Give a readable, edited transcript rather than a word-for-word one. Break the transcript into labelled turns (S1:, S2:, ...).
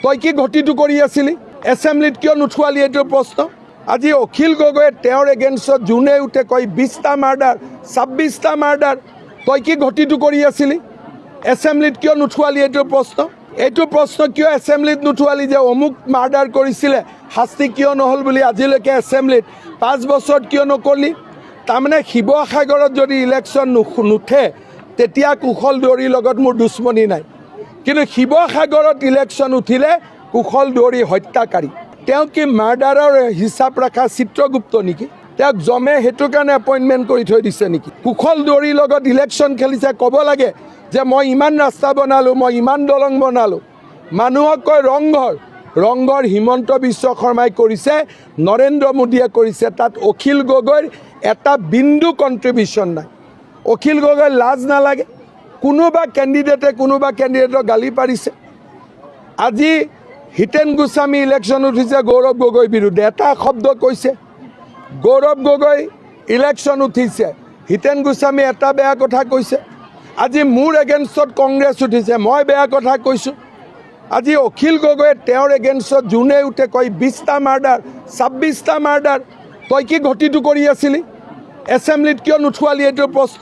S1: তই কি ঘটিটো কৰি আছিলি? এছেম্বলিত কিয় নুঠোৱালি এইটো প্ৰশ্ন? আজি অখিল গগৈয়ে তেওঁৰ এগেইনষ্টত যোনে উঠে কয় 20টা মাৰ্ডাৰ, 26টা মাৰ্ডাৰ। তই কি ঘটিটো কৰি আছিলি? এছেম্বলিত কিয় নুঠোৱালি এইটো প্ৰশ্ন? এইটো প্ৰশ্ন কিয় এছেম্বলিত নুঠোৱালি যে অমুক মাৰ্ডাৰ কৰিছিলে, শাস্তি কিয় নহ'ল বুলি আজিলৈকে এছেম্বলিত 5 বছৰত কিয় নকৰিলি? তাৰমানে শিৱসাগৰত যদি ইলেকশ্যন নুঠে, তেতিয়া কুশল দুৱৰীৰ লগত মোৰ দুশ্মনী নাই। কিন্তু শিৱসাগৰত ইলেকশ্যন উঠিলে কুশল দুৱৰী হত্যাকাৰী। তেওঁ কি মাৰ্ডাৰৰ হিচাপ ৰখা চিত্ৰগুপ্ত নেকি? তেওঁক জমে সেইটো কাৰণে এপইণ্টমেণ্ট কৰি থৈ দিছে নেকি? কুশল দুৱৰীৰ লগত ইলেকশ্যন খেলিছে। ক'ব লাগে যে মই ইমান ৰাস্তা বনালোঁ, মই ইমান দলং বনালোঁ। মানুহক কয় ৰংঘৰ, ৰংঘৰ হিমন্ত বিশ্ব শৰ্মাই কৰিছে, নৰেন্দ্ৰ মোদীয়ে কৰিছে। তাত অখিল গগৈৰ এটা বিন্দু কণ্ট্ৰিবিউশ্যন নাই। অখিল গগৈৰ লাজ নালাগে? কোনোবা কেণ্ডিডেটে কোনোবা কেণ্ডিডেটক গালি পাৰিছে। আজি হিতেন গোস্বামী ইলেকশ্যন উঠিছে গৌৰৱ গগৈৰ বিৰুদ্ধে, এটা শব্দ কৈছে? গৌৰৱ গগৈ ইলেকশ্যন উঠিছে, হিতেন গোস্বামী এটা বেয়া কথা কৈছে? আজি মোৰ এগেইনষ্টত কংগ্ৰেছ উঠিছে, মই বেয়া কথা কৈছোঁ? আজি অখিল গগৈয়ে তেওঁৰ এগেইনষ্টত যোনে উঠে কয় 20টা মাৰ্ডাৰ, 26টা মাৰ্ডাৰ। তই কি ঘটিটো কৰি আছিলি? এছেম্বলিত কিয় নুঠোৱালি এইটো প্ৰশ্ন?